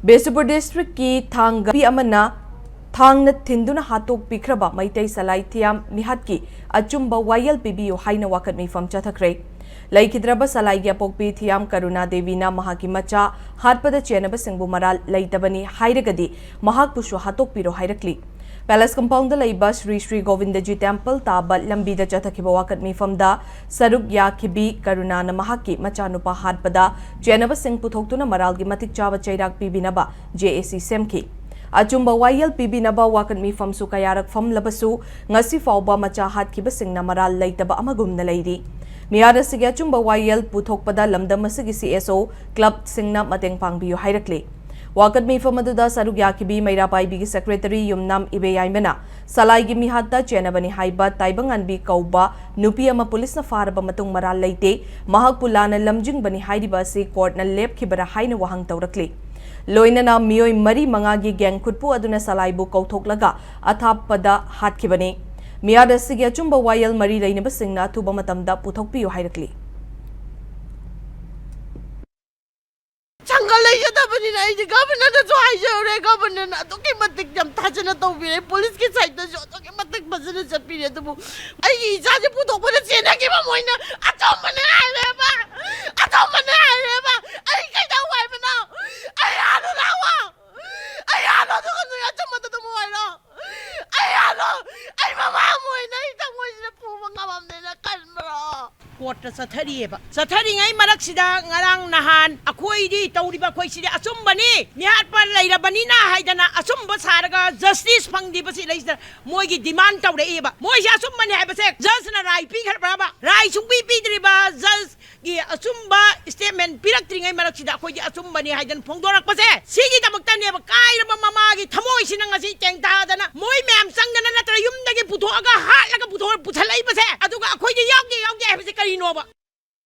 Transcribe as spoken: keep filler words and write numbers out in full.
ꯕꯤꯁꯅꯨꯄꯨꯔ ꯗꯤꯁꯇ꯭ꯔꯤꯛꯀꯤ ꯊꯥꯡꯒ ꯅꯨꯄꯤ ꯑꯃꯅ ꯊꯥꯡꯅ ꯊꯤꯟꯗꯨꯅ ꯍꯥꯠꯇꯣꯛꯄꯤꯈ꯭ꯔꯕ ꯃꯩꯇꯩ ꯁꯂꯥꯏ ꯊꯤꯌꯥꯝ ꯃꯤꯍꯥꯠꯀꯤ ꯑꯆꯨꯝꯕ ꯋꯥꯌꯦꯜ ꯄꯤꯕꯤꯌꯨ ꯍꯥꯏꯅ ꯋꯥꯀꯠ ꯃꯤꯐꯝ ꯆꯠꯊꯈ꯭ꯔꯦ꯫ ꯂꯩꯈꯤꯗ꯭ꯔꯕ ꯁꯂꯥꯏꯒꯤ ꯑꯄꯣꯛꯄꯤ ꯊꯤꯌꯥꯝ ꯀꯔꯨꯅꯥ ꯗꯦꯕꯤꯅ ꯃꯍꯥꯛꯀꯤ ꯃꯆꯥ ꯍꯥꯠꯄꯗ ꯆꯦꯟꯅꯕꯁꯤꯡꯕꯨ ꯃꯔꯥꯜ ꯂꯩꯇꯕꯅꯤ ꯍꯥꯏꯔꯒꯗꯤ ꯃꯍꯥꯛꯄꯨꯁꯨ ꯍꯥꯠꯇꯣꯛꯄꯤꯔꯣ ꯍꯥꯏꯔꯛꯂꯤ꯫ ꯄꯦꯂꯦꯁ ꯀꯝꯄꯥꯎꯟꯗ ꯂꯩꯕ ꯁ꯭ꯔꯤ ꯁ꯭ꯔꯤ ꯒꯣꯕꯤꯟꯗꯖꯤ ꯇꯦꯝꯄꯜ ꯇꯥꯕ ꯂꯝꯕꯤꯗ ꯆꯠꯊꯈꯤꯕ ꯋꯥꯀꯠ ꯃꯤꯐꯝꯗ ꯁꯔꯨꯛ ꯌꯥꯈꯤꯕꯤ ꯀꯔꯨꯅꯥꯅ ꯃꯍꯥꯛꯀꯤ ꯃꯆꯥꯅꯨꯄꯥ ꯍꯥꯠꯄꯗ ꯆꯦꯟꯅꯕꯁꯤꯡ ꯄꯨꯊꯣꯛꯇꯨꯅ ꯃꯔꯥꯜꯒꯤ ꯃꯇꯤꯛ ꯆꯥꯕ ꯆꯩꯔꯥꯛ ꯄꯤꯕꯤꯅꯕ ꯖꯦ ꯑꯦ ꯁꯤ ꯁꯦꯝꯈꯤ꯫ ꯑꯆꯨꯝꯕ ꯋꯥꯌꯦꯜ ꯄꯤꯕꯤꯅꯕ ꯋꯥꯀꯠ ꯃꯤꯐꯝꯁꯨ ꯀꯌꯥꯔꯛ ꯐꯝꯂꯕꯁꯨ ꯉꯁꯤ ꯐꯥꯎꯕ ꯃꯆꯥ ꯍꯥꯠꯈꯤꯕꯁꯤꯡꯅ ꯃꯔꯥꯜ ꯂꯩꯇꯕ ꯑꯃꯒꯨꯝꯅ ꯂꯩꯔꯤ꯫ ꯃꯤꯍꯥꯠ ꯑꯁꯤꯒꯤ ꯑꯆꯨꯝꯕ ꯋꯥꯌꯦꯜ ꯄꯨꯊꯣꯛꯄꯗ ꯂꯝꯗꯝ ꯑꯁꯤꯒꯤ ꯁꯤ ꯑꯦꯁ ꯑꯣ ꯀ꯭ꯂꯕꯁꯤꯡꯅ ꯃꯇꯦꯡ ꯄꯥꯡꯕꯤꯌꯨ ꯍꯥꯏꯔꯛꯂꯤ꯫ ꯋꯥꯀꯠ ꯃꯤꯐꯝ ꯑꯗꯨꯗ ꯁꯔꯨꯛ ꯌꯥꯈꯤꯕꯤ ꯃꯩꯔꯥ ꯄꯥꯏꯕꯤꯒꯤ ꯁꯦꯀ꯭ꯔꯦꯇꯔꯤ ꯌꯨꯝꯅꯥꯝ ꯏꯕꯦꯌꯥꯏꯃꯅ ꯁꯂꯥꯏꯒꯤ ꯃꯤꯍꯥꯠꯇ ꯆꯦꯟꯅꯕꯅꯤ ꯍꯥꯏꯕ ꯇꯥꯏꯕꯪꯉꯥꯟꯕꯤ ꯀꯧꯕ ꯅꯨꯄꯤ ꯑꯃ ꯄꯨꯂꯤꯁꯅ ꯐꯥꯔꯕ ꯃꯇꯨꯡ ꯃꯔꯥꯜ ꯂꯩꯇꯦ, ꯃꯍꯥꯛꯄꯨ ꯂꯥꯟꯅ ꯂꯝꯖꯤꯡꯕꯅꯤ ꯍꯥꯏꯔꯤꯕ ꯑꯁꯤ ꯀꯣꯔꯠꯅ ꯂꯦꯞꯈꯤꯕꯔꯥ ꯍꯥꯏꯅ ꯋꯥꯍꯪ ꯇꯧꯔꯛꯂꯤ꯫ ꯂꯣꯏꯅꯅ ꯃꯤꯑꯣꯏ ꯃꯔꯤ ꯃꯉꯥꯒꯤ ꯒꯦꯡ ꯈꯨꯠꯄꯨ ꯑꯗꯨꯅ ꯁꯂꯥꯏꯕꯨ ꯀꯧꯊꯣꯛꯂꯒ ꯑꯊꯥꯞꯄꯗ ꯍꯥꯠꯈꯤꯕꯅꯤ꯫ ꯃꯤꯍꯥꯠ ꯑꯁꯤꯒꯤ ꯑꯆꯨꯝꯕ ꯋꯥꯌꯦꯜ ꯃꯔꯤ ꯂꯩꯅꯕꯁꯤꯡꯅ ꯑꯊꯨꯕ ꯃꯇꯝꯗ ꯄꯨꯊꯣꯛꯄꯤꯌꯨ ꯍꯥꯏꯔꯛꯂꯤ꯫ ꯁꯪꯒ ꯂꯩꯖꯗꯕꯅꯤꯅ ꯑꯩꯗꯤ ꯒꯚꯔꯅꯔꯗꯁꯨ ꯍꯥꯏꯖꯔꯨꯔꯦ꯫ ꯒꯚꯔꯅꯔꯅ ꯑꯗꯨꯛꯀꯤ ꯃꯇꯤꯛ ꯌꯥꯝ ꯊꯥꯖꯅ ꯇꯧꯕꯤꯔꯦ꯫ ꯄꯨꯂꯤꯁꯀꯤ ꯁꯥꯏꯠꯇꯁꯨ ꯑꯗꯨꯛꯀꯤ ꯃꯇꯤꯛ ꯐꯖꯅ ꯆꯠꯄꯤꯔꯦ꯫ ꯑꯗꯨꯕꯨ ꯑꯩꯒꯤ ꯏꯆꯥꯁꯦ ꯄꯨꯊꯣꯛꯄꯗ ꯆꯦꯟꯅꯈꯤꯕ ꯃꯣꯏꯅ ꯑꯆꯨꯝꯕꯅꯦ ꯍꯥꯏꯔꯦꯕ, ꯑꯆꯨꯝꯕꯅꯦ ꯍꯥꯏꯔꯦꯕ꯫ ꯑꯩ ꯀꯩꯗꯧ ꯍꯥꯏꯕꯅꯣ? ꯑꯩ ꯍꯥꯠꯂꯨ ꯂꯥꯛꯑꯣ꯫ ꯑꯩ ꯍꯥꯠꯂꯣ, ꯑꯗꯨꯒ ꯅꯣꯏ ꯑꯆꯨꯝꯕꯗꯣ ꯑꯗꯨꯝ ꯑꯣꯏꯔꯣ꯫ ꯑꯩ ꯍꯥꯠꯂꯣ꯫ ꯑꯩ ꯃꯃꯥ ꯑꯃ ꯑꯣꯏꯅ ꯑꯩ ꯊꯃꯣꯏꯁꯤꯗ ꯄꯨꯕ ꯉꯝꯃꯝꯅꯦꯅ ꯈꯟꯕ꯭ꯔꯣ? ꯀꯣꯔꯠꯇ ꯆꯠꯊꯔꯤꯑꯕ꯫ ꯆꯠꯊꯔꯤꯉꯩ ꯃꯔꯛꯁꯤꯗ ꯉꯔꯥꯡ ꯅꯍꯥꯟ ꯑꯩꯈꯣꯏꯗꯤ ꯇꯧꯔꯤꯕ ꯑꯩꯈꯣꯏꯁꯤꯗꯤ ꯑꯆꯨꯝꯕꯅꯤ, ꯃꯤꯍꯥꯠꯄ ꯂꯩꯔꯕꯅꯤꯅ ꯍꯥꯏꯗꯅ ꯑꯆꯨꯝꯕ ꯁꯥꯔꯒ ꯖꯁꯇꯤꯁ ꯐꯪꯗ꯭ꯔꯤꯕꯁꯤ ꯂꯩꯁꯤꯗ ꯃꯣꯏꯒꯤ ꯗꯤꯃꯥꯟ ꯇꯧꯔꯛꯏꯕ꯫ ꯃꯣꯏꯁꯦ ꯑꯆꯨꯝꯕꯅꯤ ꯍꯥꯏꯕꯁꯦ ꯖꯁꯅ ꯔꯥꯏ ꯄꯤꯈ꯭ꯔꯕ꯭ꯔꯕ? ꯔꯥꯏ ꯁꯨꯡꯄꯤ ꯄꯤꯗ꯭ꯔꯤꯕ ꯖꯁ ꯒꯤ ꯑꯆꯨꯝꯕ ꯁ꯭ꯇꯦꯠꯃꯦꯟ ꯄꯤꯔꯛꯇ꯭ꯔꯤꯉꯩ ꯃꯔꯛꯁꯤꯗ ꯑꯩꯈꯣꯏꯗꯤ ꯑꯆꯨꯝꯕꯅꯤ ꯍꯥꯏꯗꯅ ꯐꯣꯡꯗꯣꯔꯛꯄꯁꯦ, ꯁꯤꯒꯤꯗꯃꯛꯇꯅꯦꯕ ꯀꯥꯏꯔꯕ ꯃꯃꯥꯒꯤ ꯊꯃꯣꯏꯁꯤꯅ ꯉꯁꯤ ꯇꯦꯡꯊꯥꯗꯅ ꯃꯣꯏ ꯃꯌꯥꯝ ꯆꯪꯗꯅ ꯅꯠꯇ꯭ꯔ ꯌꯨꯝꯗꯒꯤ ꯄꯨꯊꯣꯛꯑꯒ ꯍꯥꯠꯂꯒ ꯄꯨꯊꯣꯛ-, ꯄꯨꯊꯜꯂꯛꯏꯕꯁꯦ꯫ ꯑꯗꯨꯒ ꯑꯩꯈꯣꯏꯗꯤ ꯌꯥꯎꯗꯦ, ꯌꯥꯎꯗꯦ ꯍꯥꯏꯕꯁꯦ ꯀꯔꯤꯅꯣꯕ?